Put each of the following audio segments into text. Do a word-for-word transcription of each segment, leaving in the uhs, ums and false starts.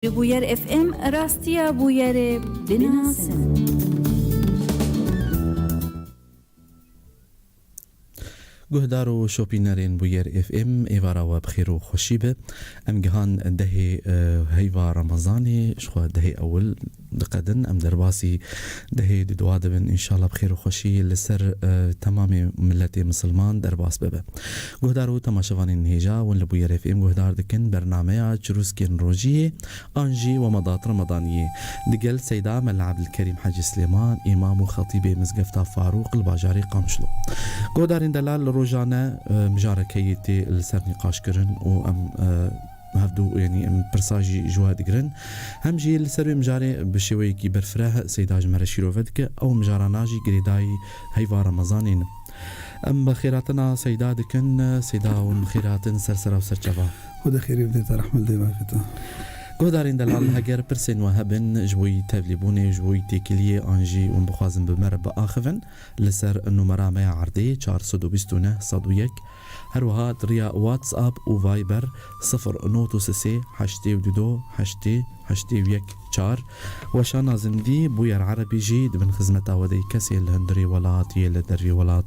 Li Bûyer F M rastiya Bûyerê binasin. Guhdar û şopînerên Bûyer F M, êvara we bi xêr û xweşî be. Em gihan dehê, e, heyva Remezanê, ji xwe dehê ewil diqedin. Em derbasî dehê duwa dibin, înşallah bi xêr û xweşî li ser, e, temamê miletê misilman derbas bibe. Guhdar û temaşevanên hêja, hûn li Bûyer F M guhdar dikin bernameya Çirûskên Rojiyê, an jî Wemadat Remadaniyê, digel Seyda Mela Ebdilkerîm Hecî Silêman, îmam û xetîbê Mizgefta Farûq li bajarê Qamişlo. Guhdarên delal, rojane, e, mijareke yê tê li ser nîqaşkirin û em, e, hevdû, yanî em pirsa jî ji we digirin. Hem jî li ser wê mijarê bi şêweyekî berfireh Seyda ji me re şîrove dike. Ew mijarana jî girêdayî heyva Remezanê ne. Em bi xêrhatina Seyda dikin. Seyda, hûn bi xêr hatin ser sera û ser çava. Xwedê xêrê bide te, rehmet lê bafê te. Guhdarên delal, heger pirsên we hebin ji bo yî tevlîbûnê, ji bo yî têkiliyê, an jî hûn bixwazin bi me re biaxivin, li ser numera me ya erdê çar sed û bîst û neh sed û yek, her wiha di riya WhatsApp û Viber sifir not û sê heştê û du heştê heştê û yek çar. Weşana Zindî, Bûyer Erebî jî di bin xizmeta we de yê, kesê li hundirê welat yê li dervê welat.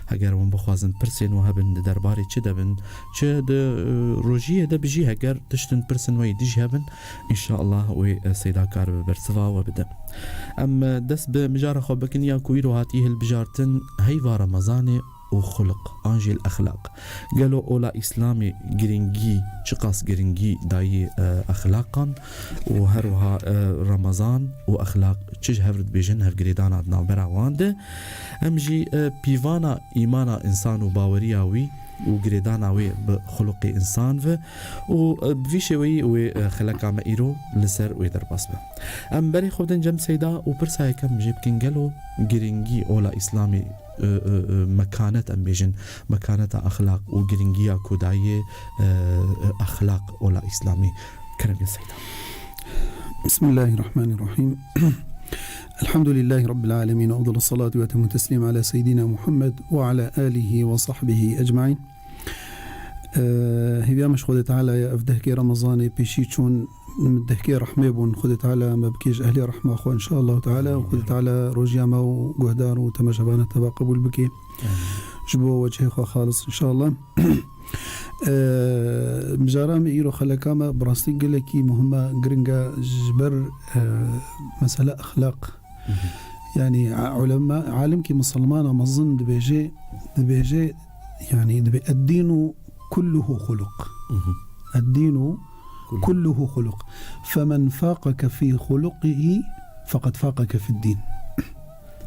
Heger hûn bixwazin pirsên we hebin, di derbarê çi de bin, çi di, e, rojiyê de bijî, heger tiştin pirsên we yê dijî hebin, înşallah wê, e, Seyda karibe bersiva we bide. Em, e, dest bi mijara xwe bikin ya ku îro hatiye hilbijartin, heyva Remezanê û xulq, an jî exlaq. Gelo ola Îslamê giringî, çiqas giringî dayî, e, exlaqan û her wiha, e, Remezan û exlaq çi ji hev re dibêjin, hevgirêdana di navbera wan de? Em jî, e, pîvana îmana însan û baweriya wî û girêdana wê bi xulqê însan ve û, e, bi vî şêweyî wê, e, xeleka me îro li ser wê derbas be. Em berê xwe bidin cem Seyda û pirsa yekem jê bikin, gelo giringî ola Îslamê, e, e, e, mekanet, em bêjin, mekaneta exlaq û giringiya ku dayê, e, e, exlaq ola Îslamê. Kerem ya Seyda. بسم الله الرحمن الرحيم. الحمد لله رب العالمين، وأفضل الصلاة وأتم التسليم على سيدنا محمد وعلى آله وصحبه أجمعين. Ee, hêviya me ji Xwedê Teala ye, ev dehkê Remezanê pêşî çûn, dehkê rehmê bûn. Xwedê Teala me bike ji ehlê rehma xwe, inşallah Teala. Û Xwedê Teala rojiya me û guhdar û temaşevana teva qebûl bike. Amin. Ji bo wecihê xwe xalis, inşallah. Ee, mijara me îro, xeleka me bi rastî gelekî muhim e, giring e ji ber, ee, mesela exlaq. Mhm. Yanî, a-, ulema, alimkî misilmana mezin dibêje, dibêje, yanî, dibê, "Eddînu kulluhu xuluq." Mhm. "Eddînu kulluhu xuluq. Femen faqeke fî xuluqihi feqed faqeke fiddîn."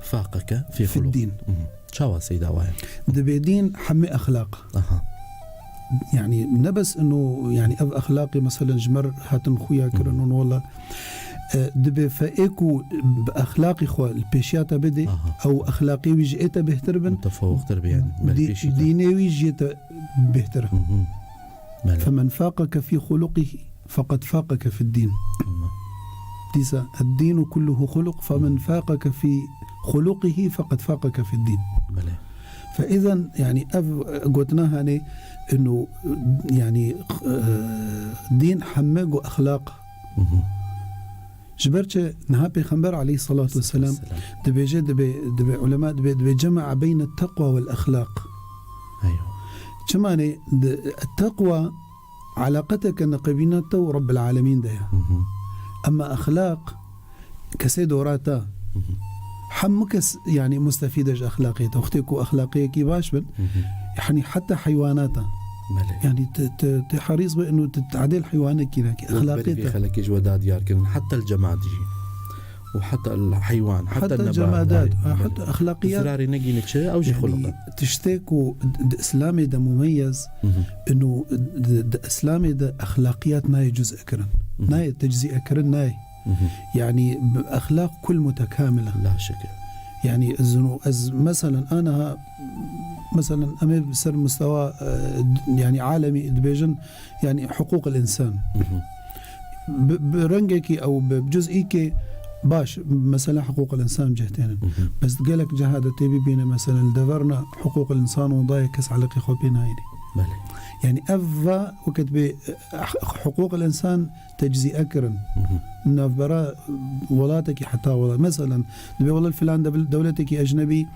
Faqeke fî xuluq. Fiddîn. Mhm. Çawa Seyda waye? Dibê dîn hemî exlaq. Aha. Yanî, ne bes ino, yanî, ev exlaqê, meselen, ji me re hatin xuya kirin, mhm, û wela, e, dibê fe ê ku bi exlaqê xwe li pêşiya te bidê, aha, ew exlaqê wî ji ê te bêhtir bin. Mutefawiktir be, yanî, ber dî-, pêşî te. Dînê wî ji ê te bêhtir e. Mhm. Belê. Femen faqeke fî xuluqihi feqed faqeke fiddîn. Tamam. Dîsa, "Eddînu kulluhu xuluq, femen faqeke fî xuluqihi feqed faqeke fiddîn." Belê. Fe îzen, yanî, ev gotina hanê ino, yanî, e, dîn heme go exlaq. Mhm. Ji ber çi niha Pêxember aleyhissalatu vesselam dibêje, dibê, dibê ulema, dibê, dibê cema'a beyne teqwa vel exlaq. Eywa. Çima ne, di, teqwa alaqeteke neqebîna te û Rabbil Alemîn de ye. Hı hı. Ema exlaq kesê dora te. Hı hı. Hemû kes, yanî, mustefîd e ji exlaqê te. Wextê ku exlaqiyekî baş bin, hı hı, yanî, heta heywanata. Belê. Yanî, te, te, te herîs be inu te tadêl heywanekî nake. Wek exlaqê berî vê te. Xelekê ji we da diyar kirin. Heta li cemaat jî. Û heta li heywan, heta heta nebat, cemadat, ha, belê, heta exlaqiyat. Zirarê negîne çi, ew jî, yanî, xulq e. Tiştê ku di, di Îslamê de mumeyez, hı hı, inu di, di Îslamê de exlaqiyat nayê cuz'e kirin. Hı hı. Nayê teczi'e kirin, nayê. Mhm. Yanî, bi exlaq kul mutekamil e. La şeke. Yanî, ez, ez, meselen, aniha, meselen, em ê ser mustewa, e, d-, yanî, alemî dibêjin, yanî, hiqûqil însan. Mhm. Bi, bi rengekî ew bi cuz'îkê baş, mesela, hiqûqil însan cih tênin. Mhm. Bes gelek ciha de tê bibîne, meselen, li deverna hiqûqil însan û dayê kes eleqê xwe pê nayînê. Belê. Yani ev va wekit bê, eh, huquq el insan teczîe kirin. Hı hı. Navbera welatekî heta welat. Mesela, dibê wela filan dev-, dewletekî ecnebî,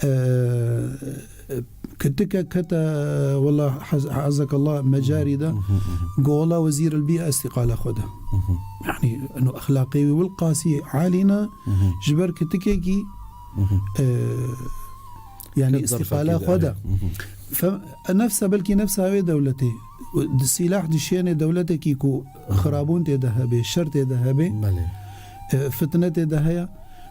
eh, kitike kete, wela haz-, hazakallah mecarî de, Hı hı, hı hı. go wela wezîr el bî îstiqala xwe de. Hı hı. Yani, eno exlaqê wî wil qasî alî ne, Hı hı. ji ber kitikekî, Hı hı. eh, yani Ket îstiqala zarfekî de, xwe de. evet. Hı hı. Fe, nefsa, belkî nefsa wê dewletê. Di sîlah dişênê dewletekî ku Hı hı. xirabûn tê de hebe, şer tê de hebe, Belê. e, fitne tê de heye.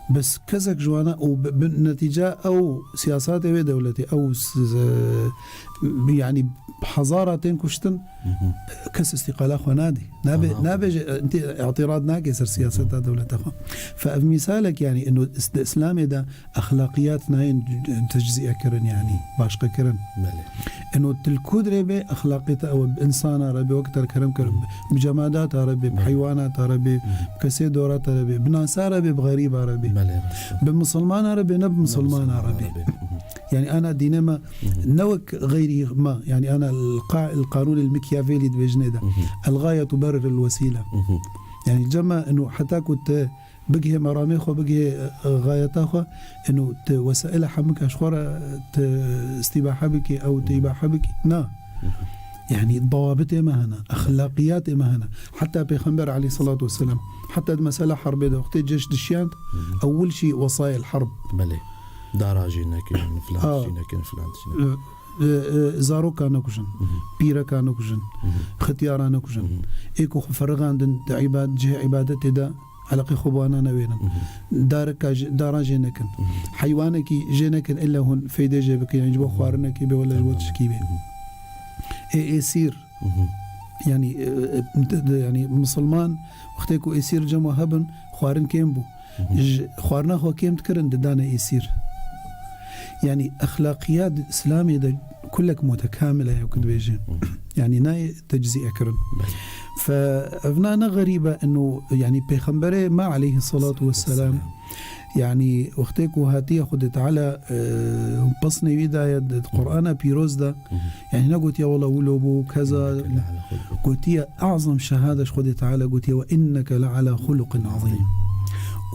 Bes kesek ji wana û bi, bi netîca ew siyasatê wê dewletê, ew s-, z-, yani hezara tên kuştin, Hı hı. kes îstiqala xwe nadê. Nabe, Aha. nabe ji, e, îtîrad nake ser siyaseta Hı hı. dewleta xwe. Fe ev mîsalek yani ino is-, di Îslamê de exlaqiyat nayên teczîe kirin, yani başqe kirin. Belê. Eno til kudre be exlaqiyat ew bi insana re be, wek te kerem kir, Hı. bi cemadata re be, bi Belê. heywanata re be, Hı. bi kesê dorata re be, bi nasa re be, bi xerîba re be. Belê, rast e. Bi misilmana re be, ne bi Ne misilmana misilmana re be. re be. Hı hı. Yani ana dînê me Hı hı. ne wek xeyrî me, yani ana el qa-, el qanûn el Machiavelli dibêjinê de. Hı hı. El gayet tuberir el wesîle. Hı hı. Yani cema eno heta ku te bigihê meramê xwe, bigihê, e, e, gayeta xwe, eno tu wesaîla hemika ji xwe re tu îstîbahe bikî, ew tu Hı. îbahe bikî. Na. Hı hı. Yani dawabitê me hene, exlaqiyatê me hene. Heta Pêxember aleyhissalatu vesselam, heta di mesela herbê de wextê ceş dişiyand, Hı hı. ewil şî wesaîl herb. Belê. Dara jî nekin, filan Ha. jî nekin, filan jî nekin. E, e, e, zaroka nekujin, Hı hı. pîreka nekujin, Hı hı. xityara nekujin. Hı hı. Ê ku xwe ferixandin di îbad-, cihê îbadetê de, eleqê xwe bi wana newênin. Mhm. Dareka jê, daran jê nekin. Mhm. Heywanekî jê nekin, illa hûn feydê jê bikin, yani ji bo Mhm. xwarinekî bê, wela ji bo Tamam. tişkî bê. Mhm. Ê êsîr, Mhm. yani, e, e, de, de, yani misilman, wextê ku êsîr cem we hebin, xwarin kêm bû. Mhm. Ji xwarina xwe kêm dikirin, didane êsîr. Yani exlaqiyat Îslamê de kulek mutekamil e, ku dibêjin. Mhm. Yani nayê teczîe kirin. Belê. Fe evna ne xerîb e, eno, yani Pêxemberê me aleyhissalatu vesselam, Vesselam. yani wextê ku hatiye Xwedê Teala, e, pesnê wî daye di Qur'ana pîroz de, Mhm. yani negotiye wela wilo bû, keza, Inneke le'ala xuluqin. Gotiye azam şehade ji Xwedê Teala gotiye, "Ve inneke le'ala xuluqin azîm."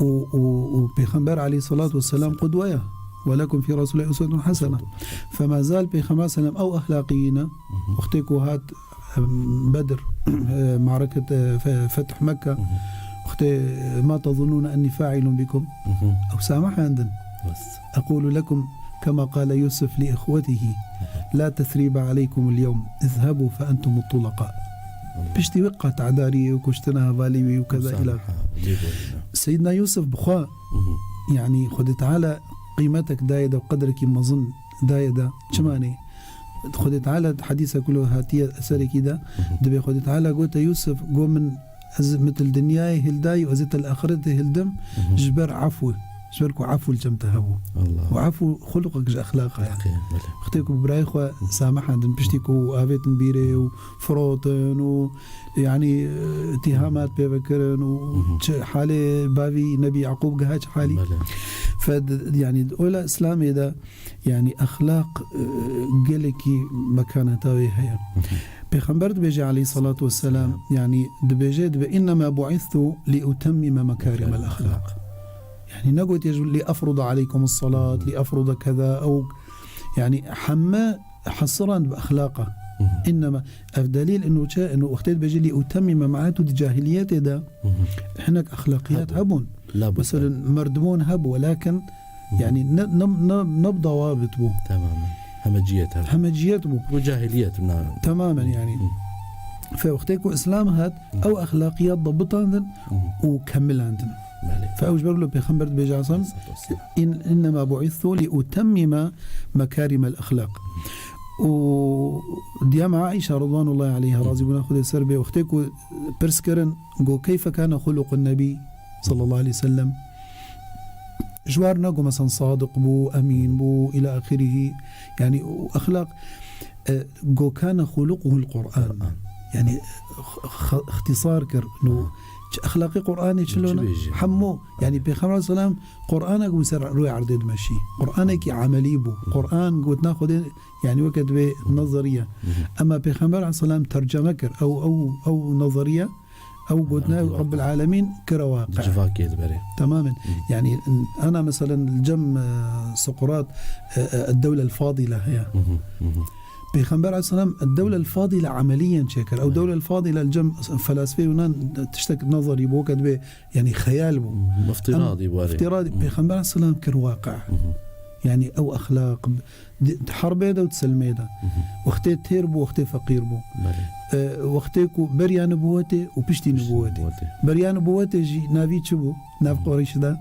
Û, û, û Pêxember aleyhissalatu vesselam qudwe ye. "Ve lekum fî Resûlillâhi uswetun hasene." Fema zal Pêxember sellem ew exlaqiyî ne, Mhm. wextê ku hat, em, Bedr, e, mareket, e, fe-, feth Mekke, Mhm. wextê, "Ma tezunûne ennî fa'ilun bikum?" Mhm. Ew samahandin. Bes. "Ekûlu lekum kema qale Yûsuf li ixwetihi, Mhm. la tesrîbe aleykumul yewm, izhebû fe entumut tulaka." Mhm. Piştî wî qat'darî û kuştina hevalî wî û keza Musamaha, ila. lê borîna. Seyyidina Yûsuf bi xwe, Mhm. yani Xwedê Teala qîmetek daye de, qedrekî mezin daye de, çima ne? Xwedê Teala di hedîsa ku lo hatiye eserekî de, Mhm. dibê Xwedê Teala gote Yûsuf, go min, ez min til dinyayê hildayî û ez ê til axirete hildim, Mhm. ji ber efû, ji ber ku efû li cem te hebû. Allah. Û efû xuluqek ji exlaqa ye. Belê. Wextê ku bi birayê xwe samahandin, piştî ku avêtin bîrê û firotin û, yani, îtihamat pê vekirin û Mhm. çi halê bavî Nebî Yaqûb giha çi halî. Belê. Fe d-, yani, ola Îslamê de, yani, exlaq, e, gelekî mekaneta wê heye. Mhm. Pêxember dibêje aleyhissalatu vesselam, Selam. yani, dibêje, dibe, "Innema bu'istu li utemmime mekarimel Mekarimel exlaq." Yani, negotiye ji, "Li efruda aleykumus salat, li efruda keza", ew, yani, heme hesirand bi exlaqa. Mhm. Innema, ev delîl ino çi, ino wextê dibêje, "Li utemmime", me'na tu di cahiliyetê de Mhm. hinek exlaqiyat Hebû. hebûn. Labudde. Mesela, merdimon hebû, welakin, Mhm. yani, ne, ne, ne, ne bi dawabit bû. Tamamen. Hemeciyet hebû. Hemeciyet bû. Bu cahiliyet, na. Tamamen, yani. Mhm. Fe wextê ku Îslam hat, Mhm. ew exlaqiyat dabitandin Mhm. û kemilandin. Belê. Fe ew ji ber wilo Pêxember dibêje, Hasan, Aleyhissalatu vesselam. "In-, innema bu'istu li utemmime mekarimel exlaq." Û diya me Aîşa, ridwanullahi aleyha, razîbûna Xwedê ser bê, wextê ku pirs kirin, go, "Keyfe kane xuluqun nebî?" sallallahu aleyhi ve sellem. Ji war ne go, mesela, sadiq bû, emîn bû, ila axirîhî. Yani, û exlaq, e, go, "Kane xuluquhul Qur'an." Qur'an. Yani, x-, x-, ixtisar kir, no, Ha. Çi exlaqê Qur'anê çi Çi lona? bêjî? Hemû, yani Pêxember aleyhisselam Qur'anek bû ser rûyê erdê dimeşî. Qur'anekî emelî bû. Qur'an gotina Xwedê, yani weke divê nezeriye. Ama Pêxember aleyhisselam terceme kir. Ew, ew, ew nezeriye, ew gotina Rabbil Alemin kire waqi. Civakê diberê. Temamen. Yani, ana meselen li cem, e, Sokrat, e, e, Dewle Fadile heye. Pêxember aleyhisselam Dewle Fadile emeliyen çêkir. Ew Dewle Fadile li cem felasfê Yunan tiştek nezerî bû, weke divê, yani xeyal bû. Eftiradî Em, bû, erê. Eftiradî. Pêxember aleyhisselam kir waqi. Yani ew exlaq, di, di herbê de û di selmê de. Wextê têr bû, wextê feqîr bû. Belê. E, wextê ku beriya nubûwetê û piştî Piştî nubûwetê. nubûwetê. Beriya nubûwetê jî navî çi bû? Nav Qureyşî de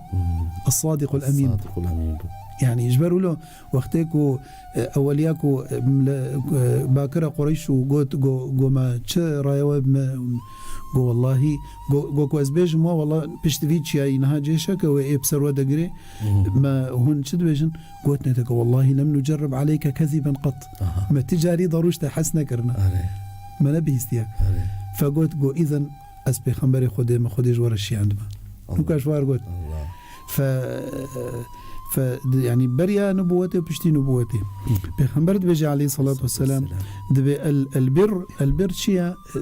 Es-Sadiqul Emîn bû. Sadiqul Emîn bû. Yani ji ber wilo wextê ku, e, eweliya ku, e, mle-, e, bakira Qureyş û got, go, go me çi raye we me, go wellahî, go, go ku ez bêjim we, wallah pişt vî çiyayî niha cêşeke wê ê bi ser we degirê, me hûn çi dibêjin? Gotine te ke wellahî lem nucerrib aleyke keziben qet. Aha. Me ti carî darûş te hes nekirine. Erê. Me nebihîstiye. Erê. Fe got, go îzen ez pêxemberê Xwedê me, Xwedê ji we re şiyandime. Allah. Nuka ji war got. Allah. Fe, fe, yani beriya nubûwetê û piştî nubûwetê. Pêxember dibêje aleyhissalatu vesselam, Vesselam. dibê el, el bir, el bir çi ye? E,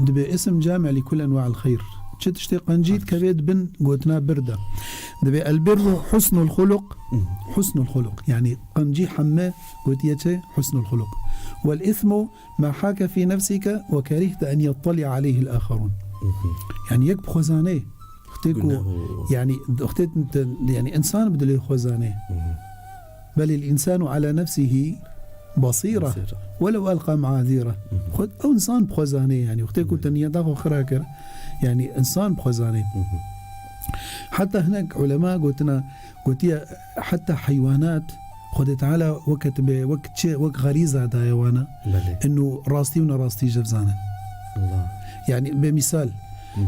dibê isim cami li kul enwa'il xeyr. Çi tiştê qencî dikeve di bin gotina bir de. Dibê el birru husnul xuluq. Husnul xuluq. Yani qencî hemme gotiye çi? Husnul xuluq. Wel ismu ma hake fî nefsike ve kerihte en yettali'a aleyhil axerûn. Yani yek bi xwe zanê. Wextê ku, Guneho. yani, wextê te, yani, insan bi dilê xwe zanê. Belil insanu ala nefsihi basîra. Basîra. Welew elqa maazîra. Xwe, ew insan bi xwe zanê, yani, wextê ku te niyeta xwe xira kir, yani, insan bi xwe zanê. Heta hinek ulema gotina, gotiye, heta heywanat, Xwedê Teala weke tu bê, wek çi, wek xerîza daye wana. Belê. Inu rastî û nerastî ji zanin. Allah. Yani, bê misal,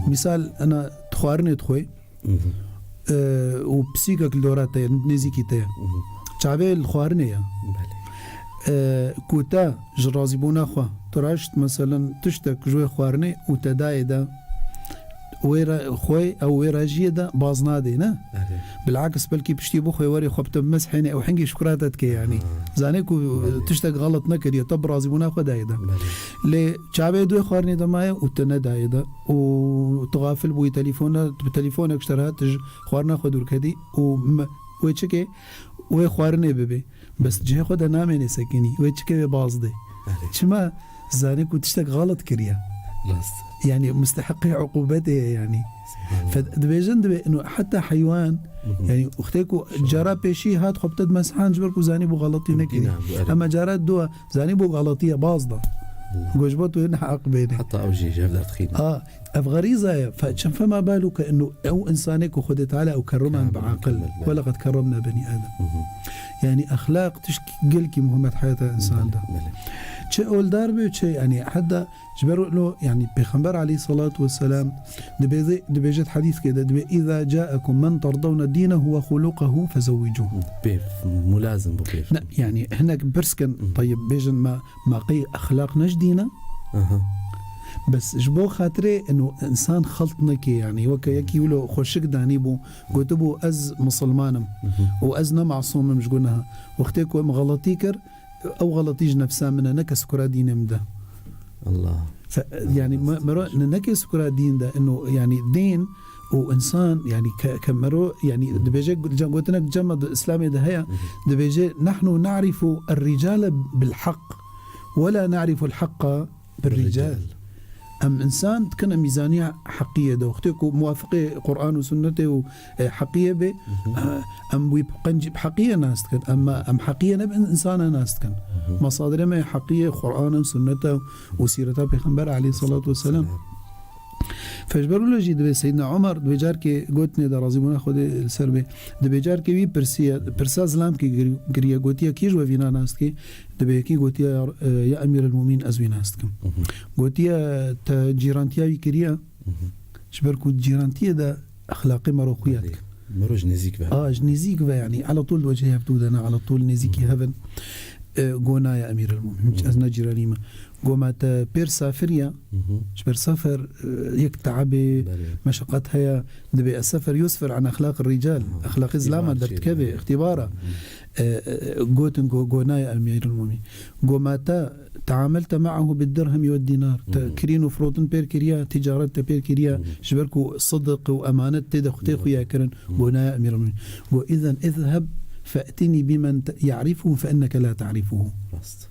misal, ena tu xwarinê dixwê, e, û pisîkek li dora te ye, nêzîkî te ye. Çavê li xwarinê ye. Belê. E, ku te ji razîbûna xwe, tu raşt, meselen, tiştek ji wê xwarinê û te dayê de, wê re, xwe, ew wê rejiyê de baz nadê, ne? Erê. Bilakis belkî piştî bixwe werê xwe bi te bimezhêne, ew hingî şukura te dike, yanî. Ha. Zane ku Belê. tiştek xelet nekiriye, te bi razîbûna xwe dayê de. Belê. Lê çavê di wê xwarinê de maye û te nedayê de. Û tu xafil bûyî telefona, tu bi telefonek ji te re hat, tu ji xwarina xwe dûr kedî û me-, wê çikê? Wê xwarinê bibê. Bes cihê xwe de namêne sekinî. Wê çikê wê baz dê. Erê. Çima? Zane ku tiştek xelet kiriye. Rast. Yani musteheqê uqubetê ye yani. Subhanallah. Fe-, dibêjin dibê ino heta heywan, yani wextê ku cara pêşî hat xwe bi te dimeshan ji ber ku zanî bû xeletî nekirî. Dîna, erê. Ema cara dua zanî bû xeletiye baz da. Allah. Goş bo tu ne haq bêne. Heta ew jî ji hev derdixîne. A, Ev xerîza ye. Fe-, çend fema baluke inu ew insanê ku Xwedê Teala ew kerriman bi aqil. Kamil, belê. Weleqed kerremna benî Adem. Hı hı. Yani exlaq tişt gelkî muhim e di heyata insan de. Belê, belê. Çi oldar be, çi yani heta ji ber lo, yani Pêxember aleyhissalatu vesselam dibêze-, dibêje di hedîskê de, dibê, "Îza caekum men terdewne dînehu ve xuluqehu fezewwicuhu." Pêv, mulazim bu pêv. Ne, yani hinek pirs kin, Hı. tayyib, bêjin me, Ma qey exlaq ne ji dîn e? Aha. Bes ji bo xatirê ino insan xelt neke, yani weke yekî wilo xweşik danîbû, gotibû, "Ez misilman im Mhm. û ez ne masûm im ji guneha." Wextê ku em xeletî kir, ew xeletî ji nefsa min e, neke sikura dînê min de. Allah. Fe-, yani me-, mero ne-, neke sikura dîn de, ino, yani dîn û insan, yani ke, ke mero, yani dibêje, ca-, gotinek cema di Îslamê de heye, Mhm. dibêje, "Nahnu na'rifu er-ricale bil-haq, we la na'rifu el-haqqa bir-rical." Em insan dikin em mîzaniya heqiyê de. Wextê ku muwafiqê Qur'an û sunnetê û, e, heqiyê bê, Mhm. e, em wî bi qencî, bi heqiyê nas dikin. Em, em heqiyê ne bi insana nas dikin. Mhm. Masadirê me heqiyê Qur'an û sunnet e û sîreta Pêxember aleyhissalatu vesselam. Selam. Fe ji ber wilo jî dibê Seyyidina Omer, dibê carkê gotinê de, razîbûna Xwedê li ser bê, dibê carkê wî pirsiye, pirsa zilamkî kir-, kiriye, gotiye, "Kî ji we vîna nas dikê?" Dibê yekî gotiye, "Ya, e, ya Emîr el-Mumîn, ez wî nas dikim." Mhm. Gotiye, "Te cîrantiya wî kiriye?" Mhm. Ji ber ku cîrantiyê de exlaqê mero xuya Belê. dikin. Mero ji nêzîk ve. A, ji nêzîk ve, yanî, ala tûl di wecihê hevdû de ne, ala tûl nêzîkî Mhm. hev in. E, go na ya Emîr el-Mumîn, Mhm. ez ne cîranî me. Go ma te pêr safiriya, Hı hı. ji ber sefer, e, yek teabê, Belê. meşeqet heye, dibê ez sefer yusfir an exlaq rical. Aha. Exlaqê zilama Îxtîbar dertkeve, çêdibe. îxtîbara. Hı hı. E, e, gotin go, go nayê Emîrul Mumîn. Go ma te teamelte me'ahu bid dirhem we dinar. Te Hı hı. kirîn û firotin pêr kiriya, ticaret te pêr kiriya, Hı hı. ji ber ku sidiq û emanet tê de xwe tê Hı hı. xuya kirin. Hı. Go nayê Emîrul Mumîn. Go izen izheb fe'tini bimen te-, ya'rifuhu fe inneke la ta'rifuhu. Rast.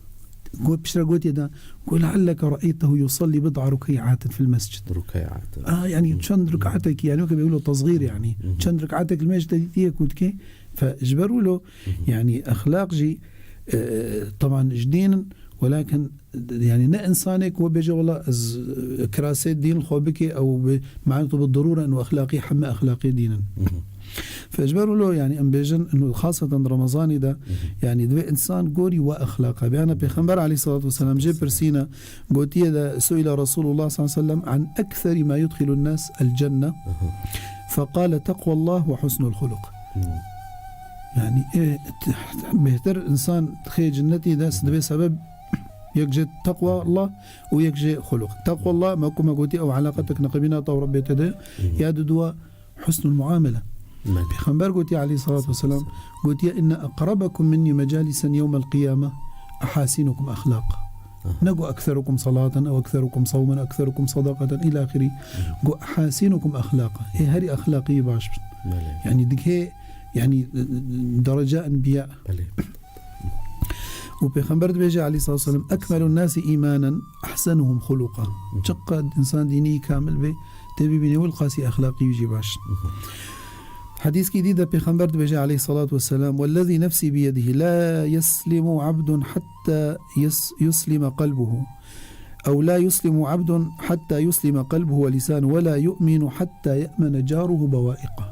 Got, piştre gotiye de, got, "Lealleke re'eytehu yusalli bid'a rukey'atin fil mescid." Rukey'atin. Ah, yani Hı. çend rekatekî, yani weke bê wilo tezgîr yani. Hı hı. Çend rekatek li mescid dîtiye ku dike. Fe ji ber wilo, Hı hı. yani exlaq jî, e, taban ji dîn in, welakin, yani ne insanek we bêje, "Wela ez, e, kirasê dîn xwe bike, ew bi, mane tu bi dirûre in û exlaqî heme exlaqê dîn in." Hı hı. Fe ji ber wilo, yani, em bêjin, û xaseten Remezanê de, Hı hı. yani, divê insan gorî we exlaqa be. Ana Pêxember aleyhissalatu vesselam jê pirsîne, gotiye de, su'ile Resulullah sallallahu aleyhi ve sellem an ektheri ma yudkhilun nas el cenne. Hı hı. Feqale teqwallah ve husnul huluk. Hı. Yani, e, t-, bêhtir insan dixê cinnetê de Hı hı. divê sebeb yek jê teqwa Allah û yek jê huluk. Teqwa Allah, me ku me gotî, ew elaqetek neqebîna te û Rebbê te de, Hı hı. ya didua, husnul muamele. Belê. Pêxember gotiye aleyhissalatu vesselam, gotiye, "Inne eqrebekum minni mecalisen yewmel qiyame ehasinukum exlaq." Aha. Ne got, "Ekserukum salaten, ew ekserukum sawmen, ekserukum sadaqaten", ila axirî. Hı. Got, "Ehasinukum exlaqa." Ê herî exlaqî baş bin. Belê. Yani dikê, yani, dereca enbiya. Belê. Û Pêxember dibêje aleyhissalatu vesselam, "Ekmelun nasi îmanen, ehsenuhum xuluqa." Hı. Çiqad insan dînî kamil be, tê bibînî wilqasî exlaqî wî jî baş. Hı hı. Hedîskî dî de Pêxember dibêje aleyhissalatu vesselam, "Wellezî nefsî biyedihî, la yeslimu abdun hatta yus-, yuslima qelbuhu." Ew la yuslimu abdun hatta yuslima qelbuhu ve lisanuhu ve la yu'minu hatta ye'mene caruhu bawaiqa.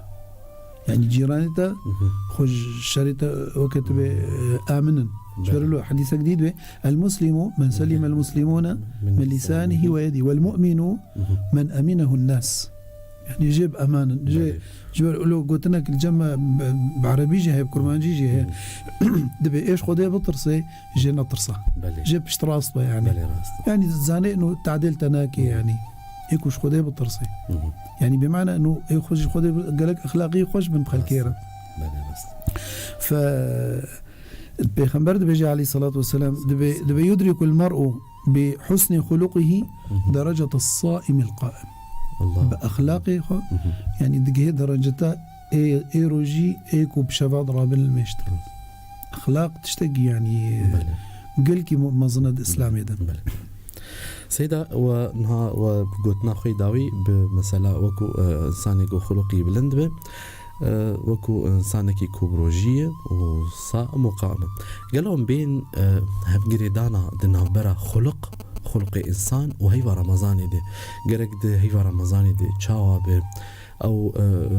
Yani cîranê te, Hı hı. xwe ji şerê te weke tu bê, e, aminin. Belê. Ji ber lo hedîsek dî dibê, "El muslimu men selime el muslimune min lisanihi ve yedî. Vel mu'minu Hı hı. men aminehun nas." Yani jê bi emanin, jê Belê. Ji ber wilo gotinek li cem me bi, bi erebî jî heye, bi kurmancî jî heye. Hı. Dibê ê ji Xwedê bitirsê, jê netirsa. Belê. Jê piştrast be yani. Belê, rast. Yani zanê ino tadil te nake Hı. yani. Ê ku ji Xwedê bitirsê. Hı hı. Yani bi mana ino ê xwe ji Xwedê bi-, gelek exlaqî xweş bin bi xelkê re. Rast. Belê, rast. Fe Pêxember dibêje aleyhissalatu vesselam, dibê, dibê yudrikul mer'u bi husni xuluqihi Hı hı. derecete saimil qaim. Allah. Bi exlaqê xwe, Hı hı. yani digihê dereceta ê, ê rojî ê ku bi şeva dirabin li mêştir. Exlaq tiştekî yani Belê. gelkî mu-, mezin e di Îslamê de. Belê. Seyda, we niha we bi gotina xwe yî dawî bi mesela wekû, e, insanê ku xuluqî bilind be, e, wekû insanekî ku bi rojî ye û saim û qaim e. Gelo em bên, e, hevgirêdana di navbera xuluq, xuluqê însan û heyva Remezanê de, gerek di heyva Remezanê de çawa be, ew, e, e,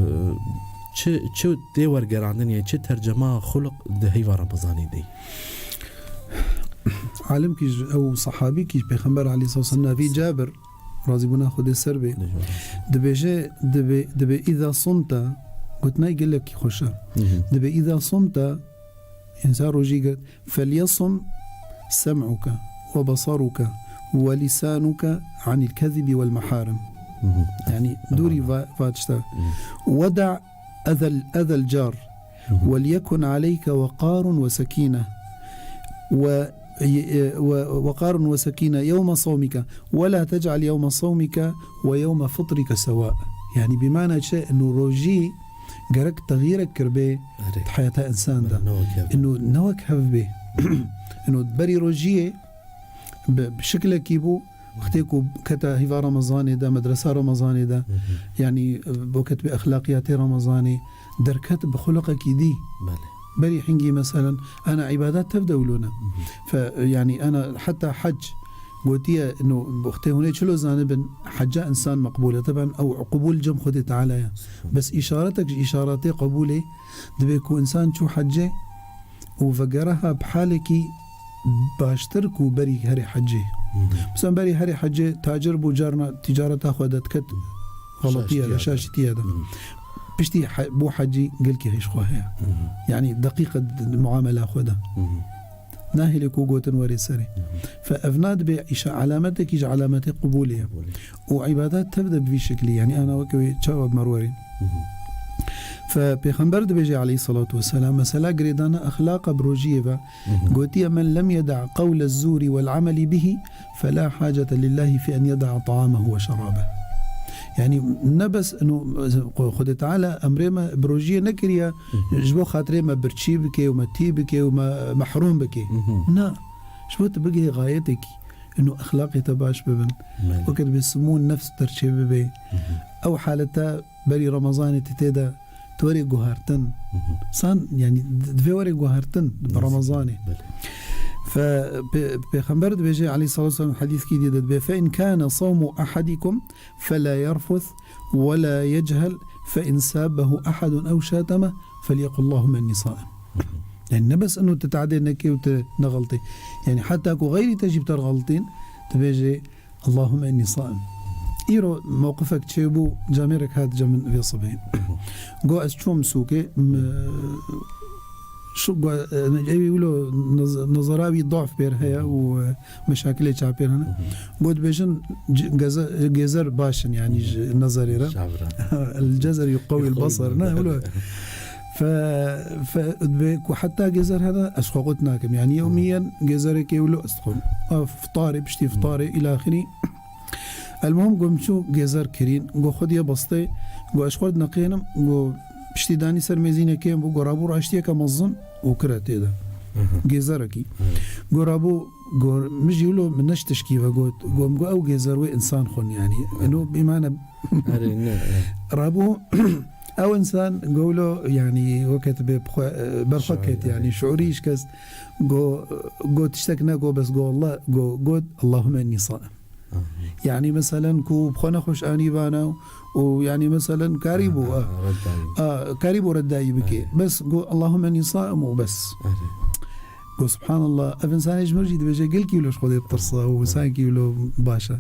çi, çi tê wergerandin, yê çi tercema xuluq di heyva Remezanê de? Alimkî ji, ew sahabîkî Pêxember aleyhisselam navî Cabir, razîbûna Xwedê ser bê, Dibêje, dibê, dibê, "Îza sumte", gotinay gelekî xweş e. Hı hı. Dibê, "Îza sumte", însan rojî girt, "felyesum sem'uke ve besaruke ve lisanuke anil kezibi vel meharim." Hı hı. Yani, dûrî va, va tişta. Hı. "Ve da ezel, ezel car." Hı hı. "Ve liyekun aleyke veqarun ve sekine." Ve, e, ve, "Veqarun ve sekine yewme sawmike. Ve la tec'al yewme sawmike ve yewme fitrike sewa." Yani, bi mana çi? Ino rojî gerek texyîrek kiribê Erê. di heyata însan de. Belê, ne wek hev. Ino ne wek hev bê. Ino berî rojiyê bi, bi şiklekî bû, wextê ku kete hîva Remezanê de, medresa Remezanê de, Hı hı. yanî, bo ketibê exlaqiyatê Remezanê, derket bi xuluqekî dî. Belê. Berî hingî, meselen, ana îbadet tev de wilo ne. Hı hı. Fe, yanî, ana heta hec gotiye, no, wextê hûn ê çilo zanibin, hecca însan meqbûl e. Teben ew qubûl cem Xwedê Teala ye. Hı. Bes îşaretek ji îşaretê qebûlê, dibê ku însan çû hecê, û vegere ha bi halekî baştir ku berî herê hecê. Hı hı. Mesela berî herê hecê tacir bû, carna tîcareta xwe de diket, Şaştiya xeletiye de, de. şaştiye de. Hı hı. Piştî he-, bû hecî gelkî hêj xwe heye. Hı hı. Yani deqîqe di, di muamela xwe de. Hı hı. Nahêle ku gotin werê serê. Fe ev na dibe îşa alametekî ji alametê qubûlê ye. Qubûlê. Û îbadet tev de bi vî şeklî, yanî ana weke wê çawa bi me re werê. Fe Pêxember dibêje aleyhissalatu vesselam, mesela girêdana exlaqa bi rojiyê ve, gotiye, "Men lem yeda qewle zûrî wel ameli bihî, fela hacete lillahi fi en yeda taamehu ve şerabehu." Yanî ne bes ino Xwedê Teala emrê me bi rojiyê nekiriye, ji bo xatirê me birçî bike û me tî bike û me mehrûm bike. Na, ji bo tu bigihê xayetekî, ino exlaqê te baş bibin. Belê. Weke dibê simûn nefs derçê bibe. Ew halete berî Remezanê tu tê de, tu werê guhartin. San, yanî, di-, divê werê guhartin bi Remezanê. Belê. Fe-, pe-, Pêxember dibêje, aleyhissalatu vesselam, hedîskî dî de dibê, "Fe in kâne savmu ahadikum fela yerfus wela yechel fe in sabbehu ahadun ew şateme felyekul Allahumme inni saim." Yani ne bes inu tu teadê nekê û tu nexeltê. Yani heta ku xeyrî te jî bi te re xeltîn, tu bêjê, "Allahümme inni saim." Îro mewqifek çêbû, camêrek hat cem min vê sibê. Go ez çûm sûkê, m-, şu go, e, ew wilo nez-, nezera wî daf pêr heye û, e, meşakilê çav pêr hene. Go dibêjin c-, geze-, gêzer baş in, yani ji nezerê re. Şavra. El cezer yuqewî el basar, ne, wilo. Fe, fe, dibê ku heta gêzer hene, ez xwe qut nakim. Yani yewmiyen gêzerekê wilo ez dixwim. A, fitarê, piştî fitarê, îlaxirî. Elmuhim, go min çû gêzer kirîn, go xwedî ye bistê, go ez xwe dineqênim, go piştî danî ser mêzînekê bû, go rabû raştiyeke mezin û kire tê de. Gêzerekî. Go rabû, go min jî wilo min neş tişkî ve got, go min go ew gêzer wê însan xwin, yanî. Eno bîmane. Erê, ne, e. Rabû, ew însan go wilo, yanî, weke tu bê bi xwe, e, ber xwe ket, yanî, şiûrî şikest. Go, go tiştek ne, go bes, go Allah, go, got, "Allahümme inni saim." Aha. Yani meselen ku bi xwe nexweş anî vana û yani meselen karî bû, Aha, a, reddayî. A, karî bû reddayî bike. Erê. Bes go, "Allahümme inni saim" û bes. Erê. Go, "Subhanallah, ev insanê ji min jî dibêje gelkî wilo ji Xwedê bitirsa û sankî wilo baş e." Erê.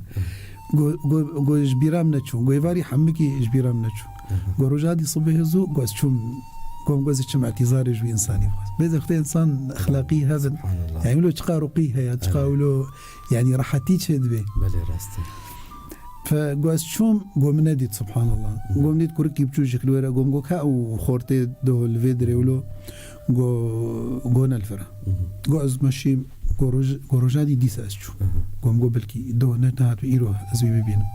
Go, go, go ji bîra min neçû. Go êvarî hemikî ji bîra min neçû. Aha. Go roja dî sibê zû, go ez çûm, go, go ez çim îtîzarê ji wî insanî bixwaz. Bê de xwedê insan exlaqî hebin. Subhanallah. Yani wilo çiqa ruqî heye, çiqa Erê. wilo Yani rehetî çê dibê. Belê, rast e. Fe, go ez çûm, go min nedît, subhanallah. Go min dît kurikî biçû ji xilwê re, go min go ka ew xortê do li vê dirê wilo, go, go ne li vir e. Go ez meşîm, go roj-, go roja dî dîsa ez çûm. Go min go belkî do ne nehat îro ez wî bibînim.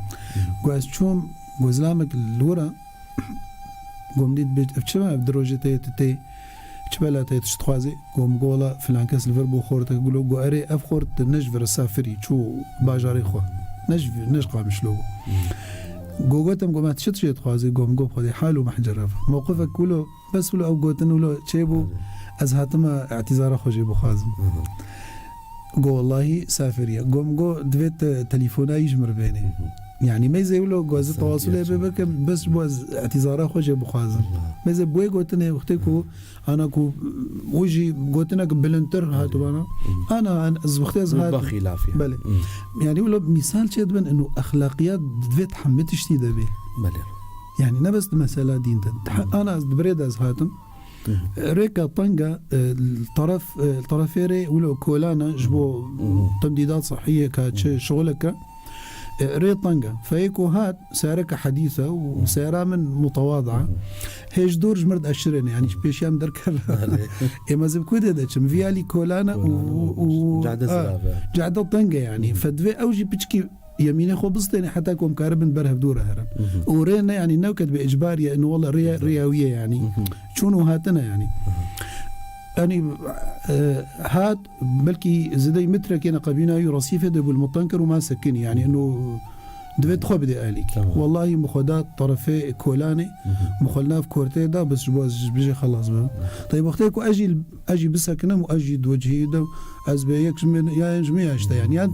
Go ez çûm, go zilamek li wir e, Gom dît bi, ev çima ev di rojê te yê tu tê? Çi bela te yê tu çi dixwazî? Gom go wela filan kes li vir bû xortek gulo, go erê ev xort ne ji vir e, safirî çû bajarê xwe. Ne ji, ne ji Qamişlo bû. Go gotim, go me tu çi tiştê dixwazî? Gom go xwedê hal û mehcera. Mewqifek wilo, bes wilo ew gotin wilo çê bû, ez hatime îtîzara xwe jê bixwazim. Go wellahî safirî ye. Gom go divê te telefona yî ji min re bênê. Yanî mêzê wilo go ez tewasulê bê bikim, bes bo ez îtîzara xwe jê bixwazim. Mêzê bo wê gotinê wextê ku ana ku û jî gotinek bilindtir hatibana. Ana ez wextê ez hat. Belê. Yanî wilo mîsal çê dibin ino exlaqiyat divê di hemî tiştî de bê. Belê. Yanî ne bes di mesela dîn de. Ana ez di birê de ez hatim. Rêka teng e, e, li teref, e, li terefê rê wilo kolana ji bo temdîdat sihiyê ka çi şixuleke, e, rê teng e. Feyê ku hat, seyareke hedîs e û seyara min mutewada. Hê ji dor ji mir deşirêne, yanî ji pêşiya min derkeve. Belê. Ê, ez bi ku dê de çim? Vî alî kolana û, û, û, cade a, zirav e. Cade teng e yanî. Fe divê ew jî piçkî yemînê xwe bistêne heta ku em karibin ber hevdû re herin. Û rê ne, yanî ne weke dibê icbar ye, ino wela rê, rêya wî ye yanî. Çûn û hatine yanî. Yanî, e, hat, belkî zêdeyî metrekê neqebîna wî resîfê de bû li min teng kir û ma sekinî. Yanî ino divê tu xwe bidê alîkî. Tamam. Wellahî min xwe da terefê kolanê, min xwe li nav kortê da, bes ji bo ez ji bijê xelas bibim. Tayyî wextê ku ez jî, ez jî bisekinim û ez jî di wecihî de, ez bê yek ji min, ya ji min ya işte yanî. Ya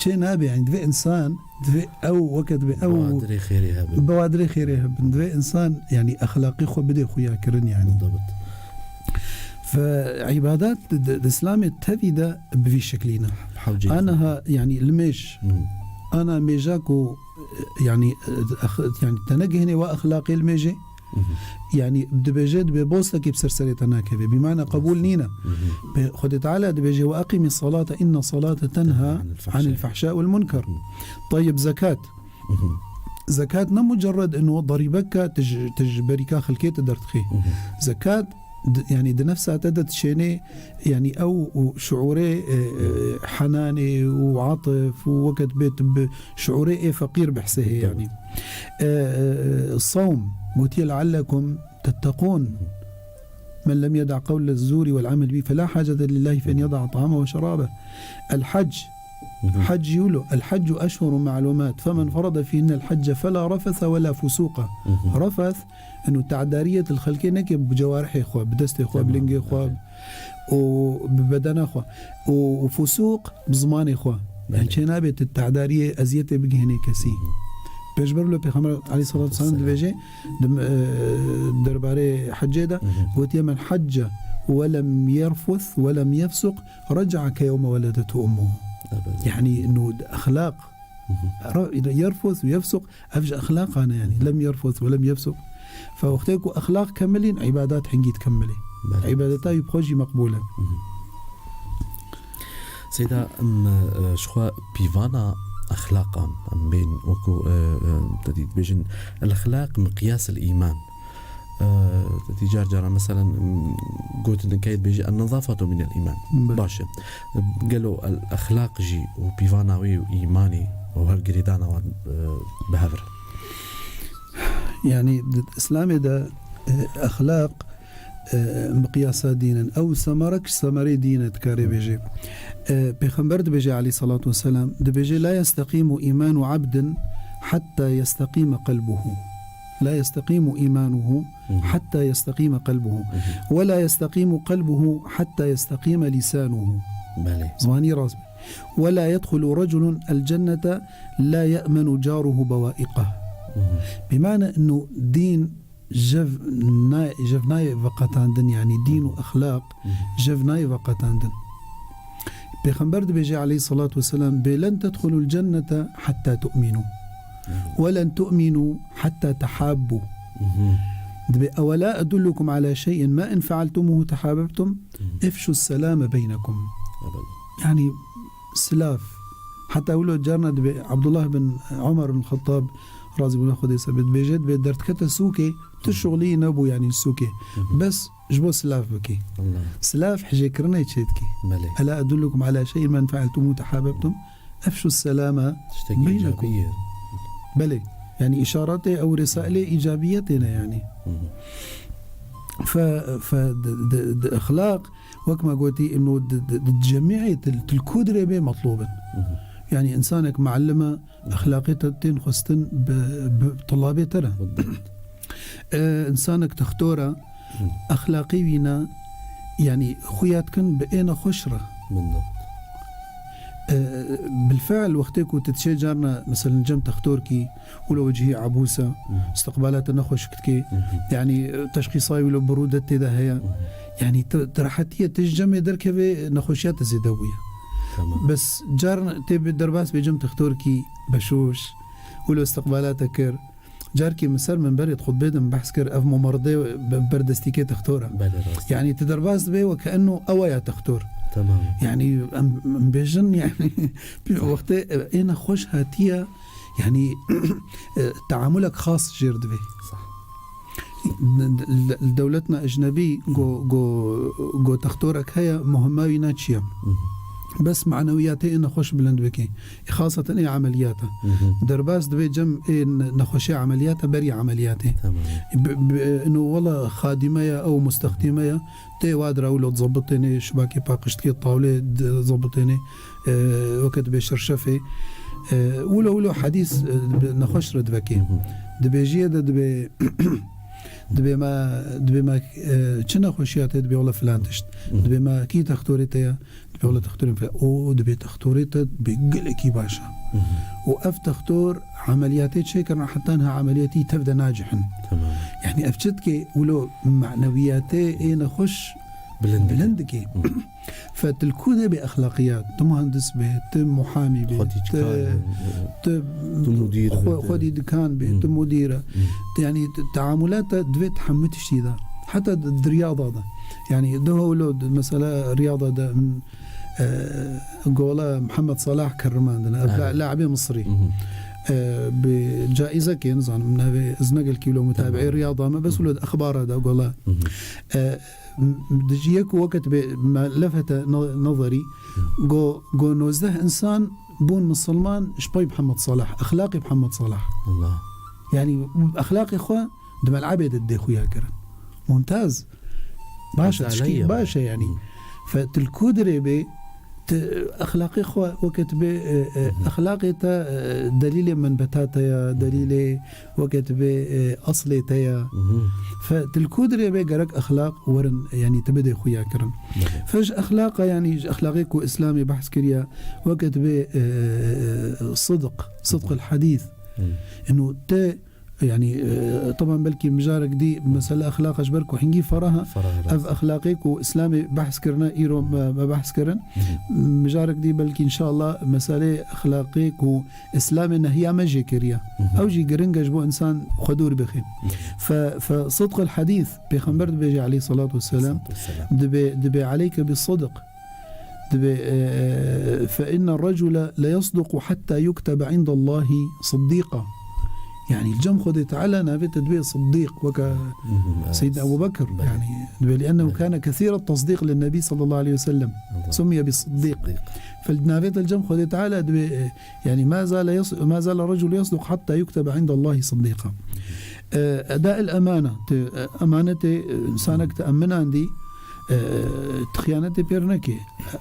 çê nabe yanî, divê insan, divê ew weke dibê ew. Bi wadirê xêrê hebin. Bi wadirê xêrê hebin. Divê insan yanî exlaqê xwe bidê xuya kirin yanî. Dibit. Fe îbadat di, di, di Îslamê tevî de bi vî şeklî ne. Hewceyî. Aniha yanî limêj. Ana mêja ku yanî, e, ex-, yanî te negihînê wa exlaqê limêjê, Hı hı. Yani dibêje, dibê bostekî bi ser serê te nakeve. Bîmane qebûl nîne. Hı hı. Be-, Xwedê Teala dibêje, "Ve eqîmî salate, inne salate tenha anil fehşai vel munker." Hı hı. Tayyib, zekat. Hı hı. Zekat ne mucerred ino darîbeka tu ji, tu ji berîka xelkê te derdixî. Hı hı. Zekat di, yani di nefsa te de dişênê, yani ew û şuurê, e, e, henanê û atif û weke dibê tu bi şuurê ê feqîr bihsê hê, yani. E, e, sawm, gotiye, "Leallekum tettekûn." Men lem yeda qewle zûrî wel amel bî felâ hacete lillâhi fi en yeda ta'ame ve şerâbe. El hac. Hı hı. Hac yûlo. El haccu eşhurun ma'lûmât. Femen ferade fîhinnel hacce felâ refese welâ fusûqa. Hı hı. Refes, eno te'dariyet li xelkê neke bi cewarihê xwe, bi destê xwe, bi lingê xwe, belê, û bi bedena xwe. Û, û fusûq bi zimanê xwe. Belê. Yani çênabe tu te'dariyê, eziyetê bigihînê kesî. Hı hı. Pêşber wilo Pêxember aleyhissalatu vesselam dibêje, di, e, derbarê hecê de, hı hı, gotiye, "Men hacce ve lem yerfus ve lem yefsuq, reca'a ke yewme weledethu ummuhu." Evet. Yani, nu exlaq. Hı hı. Ra-, yerfus ve yefsuq, ev ji exlaqan e yani. Hı hı. Lem yerfus ve lem yefsuq. Fe wextê ku exlaq kemilîn, îbadat hingî dikemilê. Belê. Îbadeta wî bi xwe jî meqbûl e. Hı hı. Seyda, em, e, ji xwe pîvana exlaqan em bên, wekû, e, e, te dî dibêjin, "El-exlaq miqyas el-îman." E, te dî car caran, meselen, em, gotin din kayê dibêjî, "El-nezafetu minel îman." Belê. Baş e. Gelo el-exlaq jî û pîvana wê û îmanê û hev girêdana wan, e, bi hev re? Yani, di Îslamê de, e, exlaq e, miqyasa dîn in. Ew semerek ji semerê dîn e, dikarê bêje. E, Pêxember dibêje aleyhissalatu vesselam, dibêje, "La yesteqîmu îmanu abdin hatta yesteqîme qelbuhu." "La yesteqîmu îmanuhu hatta yesteqîme qelbuhu. Ve la yesteqîmu qelbuhu hatta yesteqîme lîsanuhu." Belê. Zimanî rast be. "Ve la yedxulu reculun el cennete la ye'menu caruhu bawaiqah." Hı hı. Bimane inu dîn jev nay-, jev nayê veqetandin, yani dîn û exlaq jev nayê veqetandin. Pêxember dibêje aleyhissalatu vesselam, bê, "Len tedxulul cennete hatta tu'minu. Ve len tu'minu hatta tehabbu." Dibê, "Ewela edullukum ala şey'in ma in fealtumuhu tehabebtum? Efşus selame beynekum." Yani, silav. Heta wilo carna dibê Abdullah bin Umar bin Xettab, razî bûna Xwedê ser bê, dibêje, dibê derdikete sûkê, tu şixulî nebû, yanî sûkê. Hı hı. Bes ji bo silav bikî. Allah. Silav hijêkirinê çêdikî. Belê. Ela edullukum ala şey'in men fealtumuhu tehabebtum? Efşu selame beynekum. Tiştekî îcabî ye. Belê. Yani îşaretê ew risalê îcabiyetê ne yani. Hı hı. Fe, fe di, di, di exlaq, wek me gotî, ino di, di, di cemîyê til, til ku dirê bê metlûb in. Hı hı. Yani insanek muallim e, exlaqê te tên xwestin bi, bi tulabê te re. Bildiqt. E, insanek textor e, Hı. exlaqê wî ne, yani xuya dikin bi ê nexweş re. Bildiqt. E, bilfe'l wextê ku tu diçê carna, meselen cem textorkî, wilo wecihî ebûs e, Hı. istiqbala te nexweşik dikê. Hı hı. Yani, e, teşxîsa wilo birûdet tê de heye. Hı hı. Yani, tu, tu rehetiyê, tu ji cemê derkevê, nexweşiya te zêde bûye. Tamam. Bes car tê bi derbas bê cem textorkî beşoş, wilo istiqbala te kir. Carkî min ser minberê di xutbê de min behs kir, ev mumeridê be-, ber destîkê textor e. Belê, rast. Yani, tu derbas dibê weke enno ew ya textor. Tamam. Yani, em, em bêjin, yani, wextê, e, ê nexweş hatiye, yani, e, teamulek xas jêr divê. Sah. Li, li, li dewletna ecnebî go, go, go textorek heye, muhimma wî ne çi ye. Hı hı. Bes manewiyatê ê nexweş bilind bike. Xaseten ê emeliyata. Hı hı. Derbas divê cem ê ne-, nexweşê emeliyata berî emeliyatê. Tamam. Bi, bi, ino wela xadîme ya ew mustexdîme ya. Tê wa dira wilo dizebitênê, şibakê paqiştikê tawlê dizebitênê, e, weke dibê şerşefê. E, wilo, wilo hedîs, e, bi nexweş re divekê. Hı hı. Dibêjiyê de dibê, dibê me, dibê me, e, çi nexweşiya tê, dibê wele filan tişt. Hı hı. Dibê me kî textorê te ye, dibê wele textorê me filan. O, dibê textorê te dibê gelekî baş e. Hı hı. Û ev textor emeliyatê çêkirin, heta niha emeliyatî tev de nacihin. Tamam. Yani ev çi dikê, wilo manewiyatê ê nexweş bilind dike. Bilind dike. Hı. Fe tu li ku de bê exlaqiyat, tu muhendis bê, tu muhamî bê, Xwedî tu, çikar bê, tu tu mudîr xwe-, bê, tu xwedî dikan bê, Hmm. tu mudîr e. Hmm. Yani te-, teamulata divê di hemû tiştî de. Heta di, di riyada de. Yani di hewlo di, mesela riyada de, m-, e, gola Muhammed Salah kerimandine. Ev Evet. la-, laibê Misrî. Mhm. E, bi caîzekê, nizanim, navê ez ne gelkî wilo mutabi'ê Tamam. riyada me, bes Mhm. wilo di exbara de gola. Mhm. E, m-, di ji yek wekit bê me lefete na-, nazarî, Mhm. go, go nozdeh insan bûn misilman ji pey Muhammed Salah, exlaqê Muhammed Salah. Allah. Yani exlaqê xwe di mel'ebê de didê xuya kirin. Mumtaz. Baş e, Mesela tişkî heye baş e yani. Hmm. Fe tu li ku dirê bê, tu exlaqê xwe weke tu bê, e, e, Mhm. exlaqê te, e, delîlê menbeta te ya, Mhm. delîlê weke tu bê, e, eslê te ya. Mhm. Fe tu li ku dirê bê gerek exlaq werin, yani tu bidê xuya kirin. Belê. Fe ji exlaqa, yani ji exlaqê ku Îslamê behs kiriya, weke tu bê, e, e, sidq, sidq Mhm. el hadîs. Mhm. Ino te Yani, e, teban belkî mijarek dî mesele exlaqa ji ber ku hingî ferah e. Ferah e, Ev rast. exlaqê ku Îslamê behs kirine, îro me, me behs kirin. Mhm. Mijarek dî belkî înşallah meselê exlaqê ku Îslamê nehiya me jê kiriye. Mhm. Ew jî giring e ji bo însan xwe dûr bixê. Mhm. Fe, fe sidq el hadîs, Pêxember dibêje aleyhissalatu vesselam, Salatu vesselam. dibê, dibê aleyke bi sidq. Dibê, e, "Fe inne recule le yasduqu hatta yuktebe indallahi siddiqa." Yani, li cem Xwedê Teala navê te dibê siddiq, weke Mhm, evet. Seyyid Ebu Bekir. Belê. Yani, dibê, "Li'ennehu Belê. kâne kesîret tasdîq lin-nebî sallallahu aleyhi ve sellem. Allah. Summiye bi siddiq." Siddiq. Fe navê te li cem Xwedê Teala dibê, e, yani, "Ma zale yas-, ma zale recul yasduq hatta yuktebe indallahi siddiqa." E, eda el emane, tu, e, emanetê, e, insanek te eminandî, e, tu xiyanetê pêr nekê,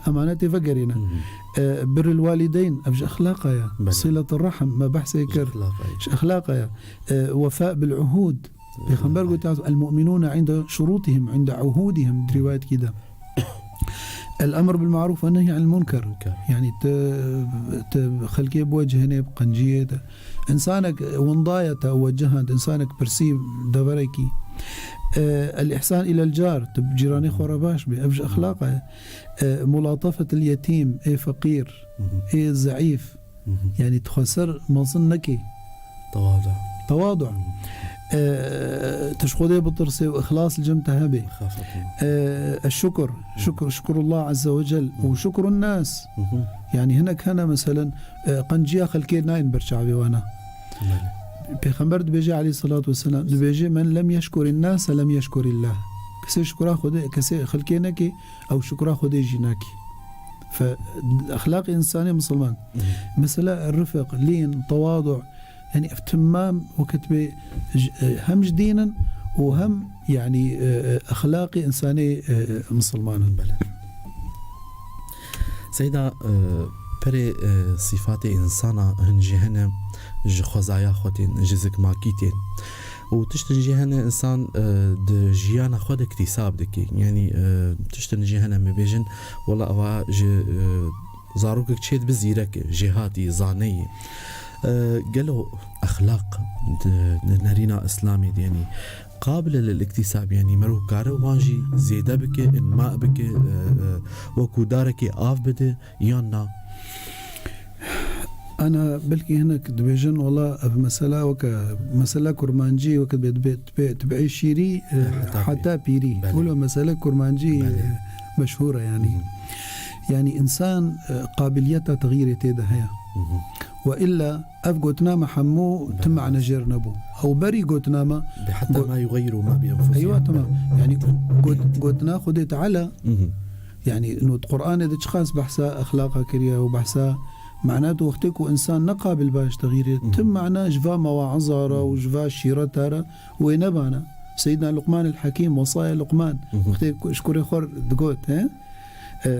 emanetê vegerîne. Hı hı. E, birrul walideyn, ev ji exlaqa ya. Belê. Siletur rahim, me behsê Ji kir. exlaqa ya. Ji exlaqa ya. E, wefa bil uhud. Pêxember Belê. gotiye, "El mu'minûne inde şurûtihim, inde uhudihim", di rîwayetkî de. El emr bil ma'rûf ve nehy anil munker. Munker. Yani te, te xelkê biwecihênê bi qenciyê de. Însanek winda ye te wecihand, însanek pirsî deverekî. E, el ihsan ilel car, tu bi cîranê xwe re baş bî. Ev ji exlaqa ye. E, mulatafetil yetîm, ê feqîr, Mhm. ê zeîf. Mhm. Yani tu xwe ser mezin nekî. Tewadu. Tewadu. Mhm. E, tu ji Xwedê bitirsê û îxlas li cem te hebe. Mexafet. E, eşşukur. Mhm. Şukur, şukurullah azze ve cel. Mhm. Û şukurun nas. Mhm. Yani hinek hene meselen, e, qenciya xelkê nayên ber çavê wana. Belê. Pêxember dibêje aleyhissalatu vesselam, dibêje, "Men lem yeşkurin nase lem yeşkurillah." Kesê şukura Xwedê, kesê xelkê neke, ew şukura Xwedê jî nake. Fe, exlaqê însanê misilman. Mhm. Mesela rifq, lîn, tewadu, yani ev timam wekit bê j-, e, hem ji dîn in û hem yani, e, e, exlaqê însanê, e, e, misilman in. Belê. Seyda, e, perê, e, sîfatê însana hin jî hene ji xwezaya xwe tên, ji zikmakî tên. Û tiştin jî hene însan, e, di jiyana xwe de îktîsab dike. Yanî, e, tiştin jî hene me bêjin, wela ewa ji, e, zarokek çêdibe zîrek e, jêhatî, zaneyî. E, gelo exlaq di, di nerîna Îslamê de, yanî qabil e lil îktîsab, yanî merov kare wan jî zêde bike, înma bike, e, e, wekû darekê av bide, yan na? Ana belkî hinek dibêjin, wela ev mesela weke, mesela kurmancî weke dibê, dibê, dibê şîrî, e, Heta heta pîrî. Belê. Wilo mesele kurmancî, Belê. e, meşhûr e yani. Hı hı. Yani însan, e, qabiliyeta texyîrê tê de heye. Hı hı. Ve illa ev gotina me hemû Belê. ti mane jêr nebû. Ew berî gotina me Bi heta got-, ma yuxeyiru ma bi enfusihim. Eywa, tamam. Yani got-, gotina Xwedê Teala Hı hı. Yani, no, di Qur'anê de çiqas behsa exlaqa kiriye û behsa mana tu wextê ku însan ne qabil ba ji texîrê, Mhm. tim mana ji va mewa'iza re û ji va şîreta re wê nebana. Seyyidina Luqman el Hakîm, wesaya Luqman, Mhm. wextê ku ji kurê xwe re digot, he? Eee,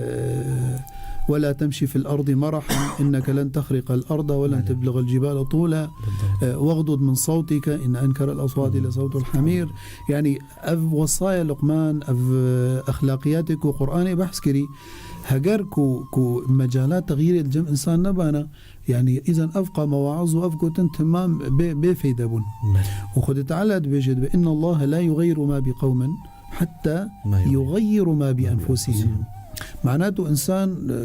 "Ve la temşî fil ardı marahan, inneke len tehriqel arda ve len Belê. tebliğel cibale tûla, Bildat. eee, vagdud min savtike, inne enkerel aswati Mhm. le savtul hamîr." Yani, Ev wesaya Luqman, ev, e, exlaqiyatê ku Qur'anê behs kirî, heger ku, ku mecala texyîrê li cem însan nebana, yani, îzan ev qa mewaiz û ev gotin temam bê, bê feyde bûn. Belê. Û Xwedê Teala dibêje, dibe, "Inna Allahe la yuxeyyiru ma bi qewmin hatta Ma yuxeyyiru. yuxeyyiru ma bi Ma bi enfusihim." enfusihim. Manato insan, e,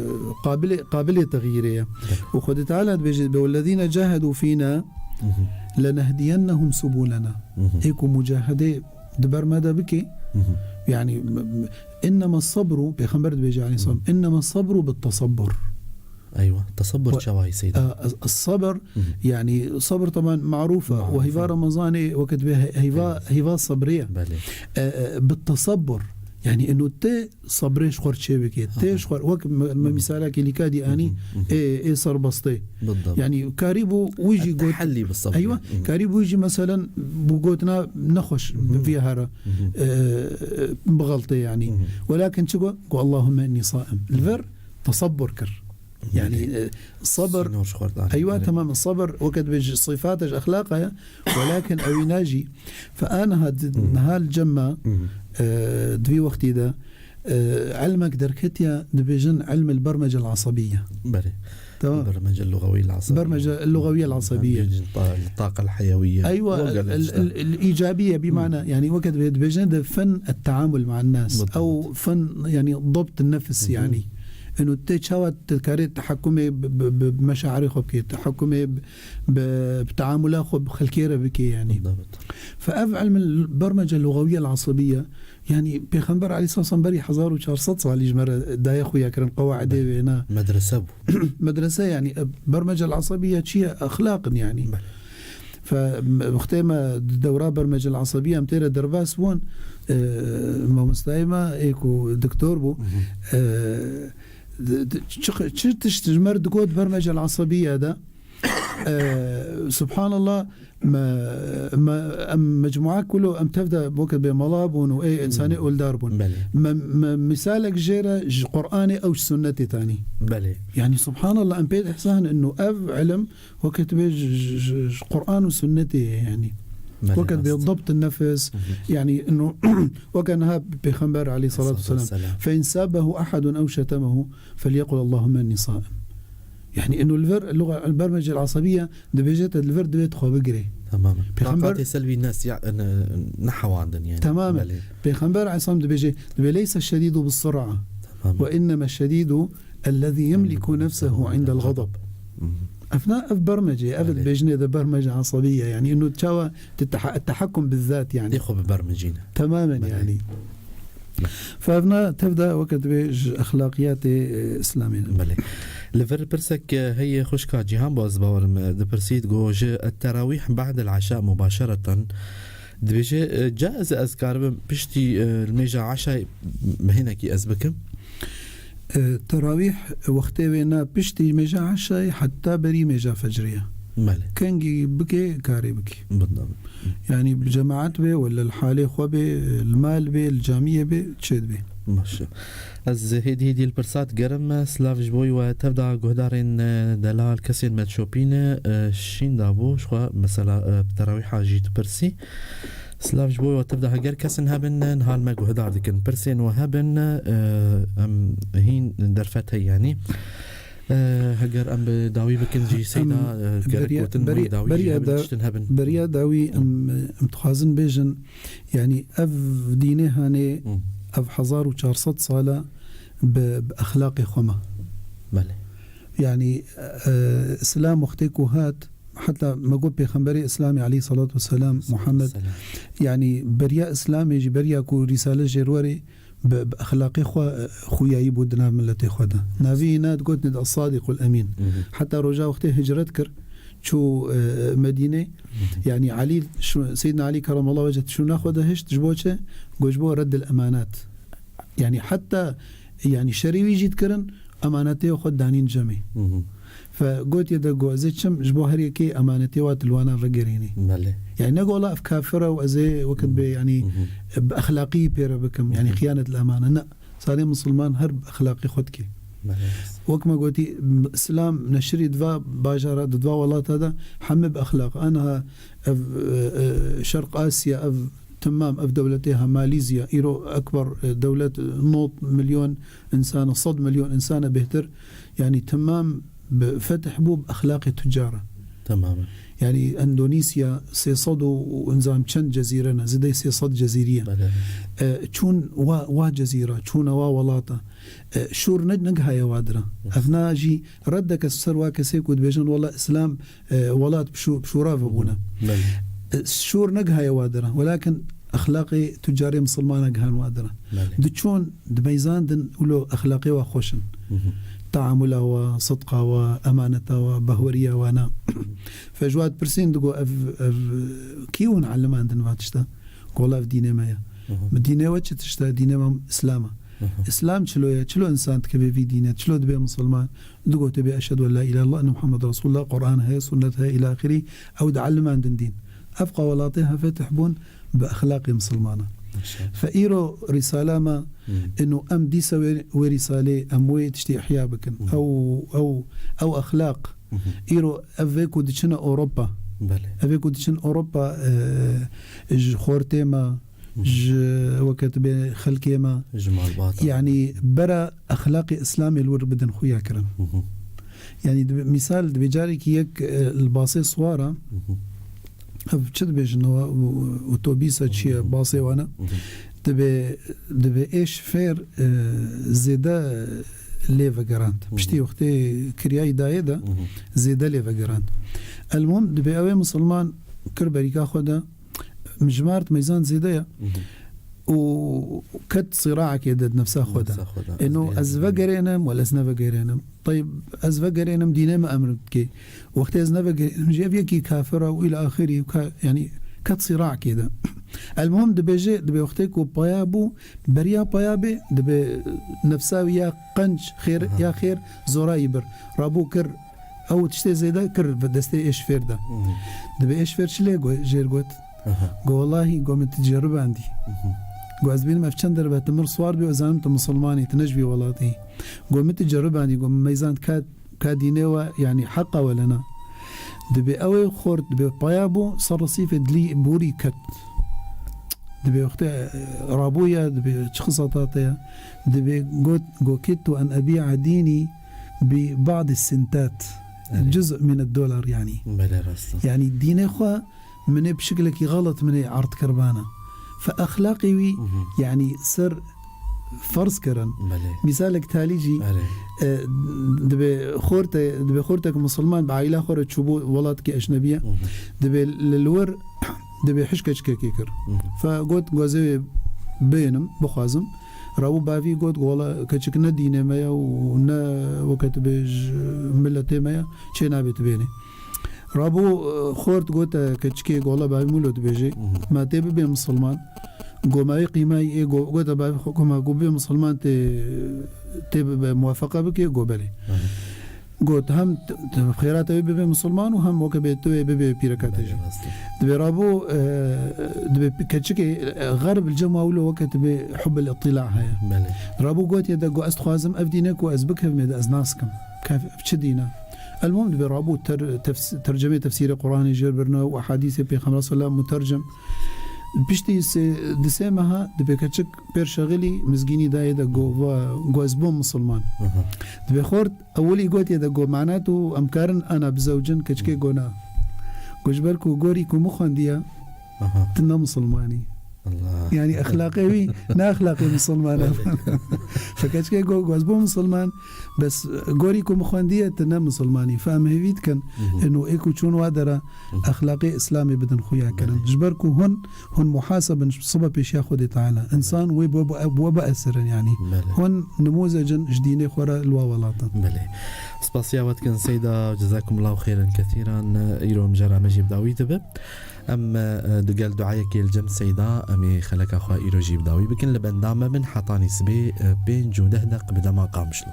qabilê, qabilê texyîrê ye. Û Xwedê Teala dibêje, "Wellezîne cahedû fîna lenehdiyennehum subûlena." Ê ku mucahedê di ber me de bike, yani, m-, m-, "Innema sabru", Pêxember dibêje aleyhisselam, "Innema sabru bit tesabbur." Eywa, tesabbur çawa yî, Seyda? E, e, sabr, yani, sabr taban marûf e. Marûf e. Û heyva Remezanê wekî dibê he-, heyva, heyva sabrê ye. Belê. E, e, bit tesabbur. Yani, ino te sabrê ji xwe re çêbike. Te ji xwe re, wek me, me mîsalekê lîka dî anî, ê, ê serbestê. Bildabt. Yani, karîbû wî jî got, Ettehellî bi sebr. Eywa, karîbû wî jî, meselen, bû gotina nexweş, bi vî here, e, bixeltê, yani. Welakin çi got? Got, "Allahümme inni saim." Li vir tesabbur kir. Yani, e, sabr. Sînor ji xwe re danî. Eywa, belê. Tamam, sabr, wekî dibêje, sifata ji exlaqa ye, welakin ew ê najî. Fe aniha di-, niha li cem me, e, di vî wextî de, e, ilmek derketiye, dibêjin ilm el bermece el asabiyye. Belê. Tamam. Bermece lugawî el asabiyye. Bermece lugawî el asabiyye. Em bêjin ta-, taqa el heyewiyye. Eywa, Wagel el, işte. El, el, el îcabiye, bi mana, yani, wekî dibê-, dibêjin de fen et teamul ma'an nas. Bildabt. Ew fen, yani, dabt nefs, yani. Ino te çawa dikarî tehakumê bi, bi, bi meşairê xwe bikî, tehakumê bi, bi, bi teamula xwe bi xelkê re bikî, yani. Bildabt. Fe ev ilm el bermece lugawîye el asabiyye, yani, Pêxember aleyhisselam berî hezar û çar sed salî ji me re daye xuya kirin, qewaidê wê na. Medrese bû. Medrese, yani, e, bermece el asabiyye çi ye? Exlaq in, yani. Belê. Fe, m-, wextê me di dewra bermece el asabiyye em tê re derbas bûn, e, mamostayê me ê ku doktor bû, e, di, di, çi, çi tişt ji me re digot bermece el asabiyye de, e, subhanallah, me, me, em mecmua kulo em tev de wekî bê mala bûn û ê insanê oldar bûn. Belê. Me, me misalek jê re ji Qur'anê ew ji sunnetê tanî. Belê. Yani, subhanallah, em pê dihsan ino ev ilim wekî dibê ji, ji, ji, ji Qur'an û sunnetê ye, yani. Belê, wekî dibê rast. Dabt nefs, yani, ino, wekî niha Pêxember aleyhissalatu vesselam, "Fe in sabbehu ahadun ew şetemehu, felyekul Allahümme inni saim." Yani, ino li vir, luga, bermece el asabiyye dibêje te li vir divê tu xwe bigirê. Tamam. Pêxember Taqatê selvî nes-, ya, ne, nehewandin, yani. Tamam. Belê. Pêxember aleyhisselam dibêje, dibê, "Leyse şedîdu bis sur'a, tamam, ve inneme şedîdu ellezî yemliku nefsehu indel gazab." Ev na, ev bermece, ev, belê, dibêjinê de bermece asabiyye, yani, ino çawa te teha-, tehakum bizzat, yani. Tê xwe bi bermecîne. Tamamen, belê, yani. Fe ev na tev de wekî dibê ji exlaqiyatê, e, Îslamê ne. Belê. Li vir pirsek, e, heye xwişka Cîhan, baz bawerim, e, dipirsî, digo, ji et-terawîh ba'del eşa mubaşereten, dibêje, e, caiz e ez karibim piştî, e, li mêja eşayê hinekî ez bikim? E, terawîh wextê wê ne piştî mêja eşayê heta berî mêja fecrê ye. Belê. Kengî bike, karê bike. Bildabt. Yani bi cemaet be, wele li halê xwe be, li mal be, li camiyê be, çê dibe. Baş e. Ez hêdî hêdî li pirsa digerim, silav ji bo we tev de guhdarên, e, delal, kesên me dişopîne, e, şîn dabû, ji xwe mesela, e, bi terawîha jî dipirsî. Silav ji bo we tev de, heger kesin hebin, niha li me guhdar dikin. Pirsên we hebin, e, em hîn derfet heye, yanî. E, heger em bi dawî bikin jî, Seyda, em, e, gerek beriya, gotin beriya, wê dawî jî beriya hebin, da-, tiştin hebin. Beriya dawî em, em dixwazin bêjin, yanî ev dînê hanê, hı, ev hezar û çar sed sala bi, bi exlaqê xwe ma. Belê. Yanî, e, Îslam wextê ku hat, heta me got Pêxemberê Îslamê aleyhissalatu vesselam, Muhammed, selam, yanî beriya Îslamê jî, beriya ku Rîsale jê re were, bi, bi exlaqê xwe, e, xuyayî bû di nav miletê xwe de. Navê wî na digotin de As-Sadiqul Emîn. Hı hı. Heta roja wextê hicret kir, çû, e, Medînê. Hı hı. Yanî Elî, şu, Seyyidina Elî kerremallahu weceh, şûna xwe de hişt, ji bo çi? Got, ji bo reddil emanat. Yanî heta, yanî şerê wî jî dikirin, emanetê xwe danîn cemê. Hı hı. Fe gotiye de got, "Ez ê çim ji bo her yekê emanetê wa tu li wana vegerînî." Belê. Yani ne got, "Wela ev kafir e û ez ê wekî bê, yani, hı hı, bi exlaqî pê re bikim, yani, hı hı, xiyanet li emane." Ne. Sarê misilman her bi exlaqî xwe dike. Belê. Wek me gotî, Îslam neşirî di va bajara, di va welata de heme bi exlaq. Aniha ev, e, e, Şerq Asya, ev Temam ev dewletê ha Malîzya, îro ekber, e, dewlet, e, nod milyon însan e, sed milyon însan e bêhtir. Yanî temam bi fetih bû bi exlaqê tucar e. Temamen. Yani Endonîsya sê sed û, û nizam çend cezîre ne, zêdeyê sê sed cezîrî ye. Belê. E, çûn wa, wa cezîra, çûne wa welata. E, şûr ne, negihaye wa dira. Ev na jî reddeke ser wa kesê ku dibêjin, wela Îslam, e, welat bi şû-, bi şûra ve bûne. Belê. E, şûr negihaye wa dira. Welakin exlaqê tucarê misilmana gihan wa dira. Belê. Diçûn, dimeyzandin, wilo exlaqê wa xweş in. Hı hı. Teamula wa, sidqa wa, emaneta wa, bahweriya wa na. Fe ji wa dipirsîn digo ev, ev kî hûn elimandin va tişta? Gola ev dînê me ye. Hı hı. Mi dînê we çi tişta? Dînê me Îslam e. Hı hı. Îslam çilo ye? Çilo însan dikeve vî dîne? Çilo dibe misilman? Digo tê bê eşhedû en la îlahe illallah, enne Muhammed Resulullah, Qur'an heye, sunnet heye, îla axirî. Ew dielimandin dîn. Ev qawalate ha fetih bûn bi exlaqê misilmana. Maşallah. Fe îro rîsala me, Hmm. ino em dîsa wê, wê rîsalê, em wê tiştê ihya bikin. Hmm. Ew, ew, ew exlaq. Hmm. Îro ev vê ku diçine Ewropa. Belê. Ev vê ku diçin Ewropa, e, ji xortê me, Hmm. ji weke tu bê xelkê me. Ji malbata. Yani bera exlaqê Îslamê li wir bidin xuya kirin. Hmm. Yani dibe, misal dibe carekî yek, e, li basê siwara, Mhm. ev çi dibêjin, o, o, otobîsa çi ye, Mhm. basê wane. Mhm. Dibe, dibe êş fêr, e, zêde lê vegerand. Mhm. Piştî wextê kiryayî dayê de Mhm. zêde lê vegerand. Elmûm dibe ew ê misilman kir berîka xwe de, mijmart meyzan zêde ye. Mhm. Û ket sîraekê de di nefsa xwe de. Nefsa xwe de. Eno ez vegerênim, wele ez nevegerênim. Teyb, ez vegerênim, dînê me emr dike. Wextê ez nevegerênim, jî ev yekî kafir e û îla axirî û ka-, yani ket sîraekê de. Elmuhim dibêje, dibe wextê ku paya bû, beriya paya bê, dibe nefsa wî ya qenc, xêr, Aha. ya xêr, zora yî bir. Rabû kir, ew tiştê zêde kir bi destê êş fêr de. Hmm. Dibe êş fêr çi lê go-, jêr got? Aha. Go, wellahî, go, min tu ceribandî. Mhm. Go, ez bînim ev çend derbe tu mir swar bî, ez zanim tu misilmanî, tu ne ji vî welatî. Go, min tu ceribandî, go, min meyzand ka, ka dînê we, yani heqa we lena. Dibe ew ê xort, dibe paya bû, ser resîfê dilî borî ket. Dibe wextê, e, rabû ye, dibe çi qisata te ye? Dibe got, go, kittu en ebi'a dînî bi ba'di sintat. Evet. Cuz min dolar yani. Belê rast e. Yani dînê xwe min ê bi şiklekî xelet min ê erd kir bana. Fe exlaqê wî, Mhm. yani ser ferz kirin. Belê. Misalek talî jî, Erê. e, dibe xorte, dibe xortek misilman bi aîla xwe re çûbû welatkî eşnebiye. Mhm. Dibe li, li wir, dibe hişke çikekê kir. Mhm. Fe got, gozê bênim, bixwazim. Rabû bavî got, wela keçik ne dînê me ye û ne weke tu bêj miletê me ye, çê nabe tu bênê. Rabû, e, xort gote keçikê, gola bavî mûlo dibêje, Mhm. ma tê bibe misilman. Go ma wê qîmayî ê go-, gote bavî xwe, go ma go bibe misilman tê, tê bibe muwafeqa bike, go belê. Mhm. Got, hem t-, t-, xêrata wê bibe misilman û hem weke bê tu wê bibe pîreka te Belê jî. rast e. Dibe rabû, e, dibe pi-, keçikê, e, xerb li cem wilo weke tu bê hub el-îtîla heye. Belê. Rabû gotiye de, go ez dixwazim ev dîne ku ez bikevimê de ez nas kim. Kev-, çi dîne? Elmûm dibe rabû ter-, tefs-, tercemê tefsîrê Qur'anê jêr birine û ehadîsê Pêxember selam mutercem. Piştî sê, di sê meha dibe keçik pêr şexilî mizgînî dayê de go, va, go ez bûm misilman. Aha. Dibe xort ewilî gotiye de go, mana tu em karin ana bizewcin, keçikê go na. Go ji ber ku gorî ku min xwendiye, Aha. tu ne misilmanî. Allah. Yani exlaqê wî ne exlaqê misilman e. Fe keçikê go, go ez bûm misilman, bes gorî ku min xwendiye tu ne misilmanî. Fe em hêvî dikin, Mhm. eno ê ku çûn wa dera, Mhm. exlaqê Îslamê bidin xuya kirin. Belê. Ji ber ku hûn, hûn muhasebin sibe pêşiya Xwedê Teala. Însan wê bo, bo, bo biesirin yani. Belê. Hûn nimûzecin ji dînê xwe re li wa welatan. Belê. Spasiya we dikin Seyda, cezakumullahu xeyran kethîran. Îro mijara me jî bi dawî dibe. Em, e, digel duayekê li cem Seyda, em ê xeleka xwe îro jî bi dawî bikin. Li benda me bin hetanî sibê, e, pênc û deh deq bi dema Qamişlo.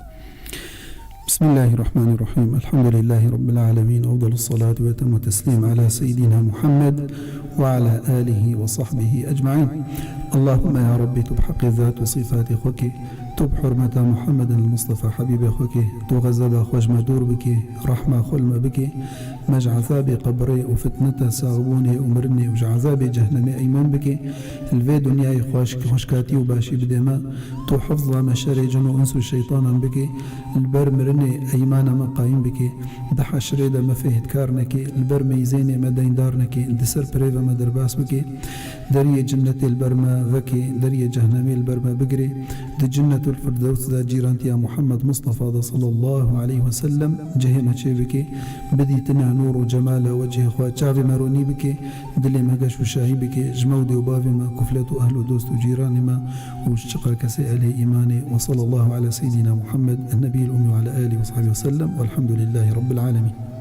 بسم الله الرحمن الرحيم. الحمد لله رب العالمين. أفضل الصلاة وأتم التسليم على سيدنا محمد وعلى آله وصحبه أجمعين. اللهم يا ربي، tu bi heqê zat û sîfatê xwe kê Tu bi hurmeta Muhammedin Mustafa Habîbê xwe kê, tu xezeba xwe ji me dûr bikê, rehma xwe li me bikê, me ji ezabê qebrê û fitneta saxbûnê û mirinê û ji ezabê cehnemê eyman bikê, li vê dinyayê xweş-, xweşkatî û başî bidê me, tu hifza me şerê cin û ins û şeytanan bikê, li ber mirinê eymana me qayîm bikê, di heşrê de me fêhtkar nekê, li ber meyzênê me deyndar nekê, di ser pirê ve me derbas bikê, deriyê cinnetê li ber me vekê, deriyê cehnemê li ber me bigirê, di Cinnetul Firdews de cîrantiya Muhammed Mustafa de sallallahu aleyhi ve sellem cihê me çê bikê, bidîtina nûr û cemala wecihê xwe çavê me ronî bikê, dilê me geş û şahî bikê, ji me û dê û bavê me, kuflet û ehl û dost û cîranê me û ji çiqa kesê ehlê îmanê. Ve sallallahu ala seyyidina Muhammed, en-nebiyil ummi ve ala alihi ve sahbihi ve sellem. Velhamdülillahi Rabbil alemin.